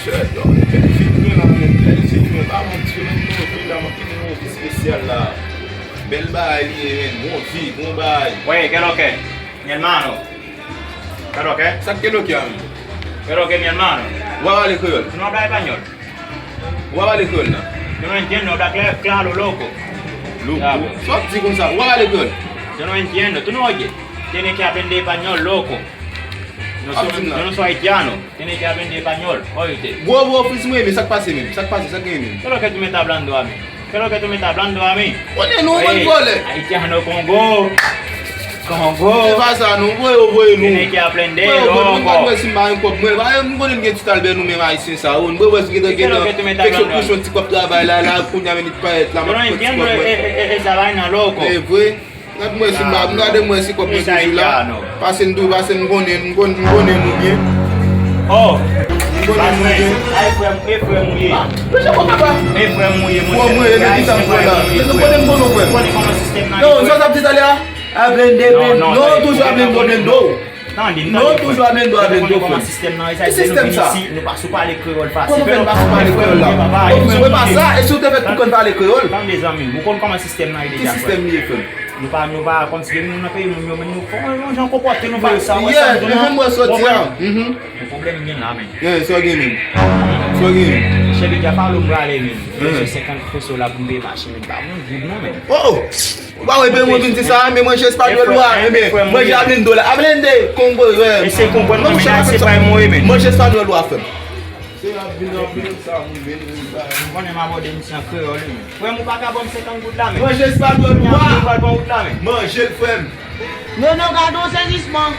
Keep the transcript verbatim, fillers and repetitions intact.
Sè, yo, bèl fi nou gen la, men bèl fi nou, pa manti, men nou vin la, men ki nou yon vi espesyal la. Bèl bagay li ye, men bon vi, bon bagay. Oye, ¿qué es lo que? Mi hermano. ¿Qué es lo que? Sa ke lo ke a, men? ¿Qué es lo que, mi hermano? Ou pa pale kreyòl? Tú no hablas español. Ou pa pale kreyòl la? Yo no entiendo, habla cla- claro, loco. Loco. Diablo. Sa w ap di konsa? Ou pa pale kreyòl? Yo no entiendo, tú no oyes. Tienes que aprender español, loco. Yo no soy, yo no soy haitiano. Tienes que aprender español, oíste. Gwo gwo ofis mwen, men sa k pase menm? Sa k pase? Sa k genyen menm? ¿Qué es lo que tú me estás hablando a mí? ¿Qué es lo que tú me estás hablando a mí? Konnen nou, bann vòlè. Haitiano Congo. Congo. Se pa sa non, voye yo voye nou. Tienes que aprender, loco. Voye yo voye nou, mwen pa wè si m pa gen kòb mwen. Pa, m konnen m gen ti Albert nou menm ayisyen sa yo. Mwen wè si gen gen nan kèk sot kouchon ti kòb travay la, la, kounye a menm li parèt la, m ap pran ti kòb mwen. Yo no entiendo esa vaina, loco. E vre. Gad mwen si m pa, gade mwen si kòb mwen toujou la. Pase m tou, pase m konnen, m konn, m konnen nou byen. Oh, m konnen nou byen. Ay, frè m, e frè m ou ye. Ah, men se bon, papa. E frè m ou ye, monchè. Bon, mwen, e ki sa m fè la? Ou konnen m konnen w, frè m. Ou konnen kòman sistèm nan ye, frè m. Non, sa w t ap di talè a? Aprende, aprende. Non, non, toujou aprendo, aprendo. Tande, tande, frè. Non, toujou aprendo, aprendo, frè m. Ki sistèm nan ye, sa? Ki sistèm sa? Nou pa sou pale kreyòl fasil. Kòman fè n pa sou pale kreyòl la? Bon, se pa sa. E si w te fèt pou konn pale kreyòl? Tande, zanmi m, ou konn kòman sistèm nan ye deja, frè m. Ki sistèm li ye, frè m? Nou pa, nou pa, kòmsi depi nou nan peyi moun yo, men nou fò yon jan konpòte nou pa sa, wè sa, yeah, men menm mwen soti a. Mhm. Men pwoblèm gen la, men. Yeah, sa gen menm. Sa gen menm. Chèf, deja pa lou m prale, men. Mhm. Bezwen senkant peso la pou m peye machin, men pa bon goud non, men. Oh! Ou pa wè, ben, mwen vin di sa, men manje espanyòl ou a, men manje ablende la, ablende, kongo, wè. Eseye konprann mwen, men se pa mwen, men. Manje espanyòl ou a, frè m. Se ap vin anpil sa, m vin, m vin ba. M konnen m abòde misye an kreyòl, wi. Frè m, ou pa ka ban m senkant goud la, men. Manje espanyòl ou a. Ou pral pran wout la, men. Manje l, frè m. Non, non, gade yon sezisman.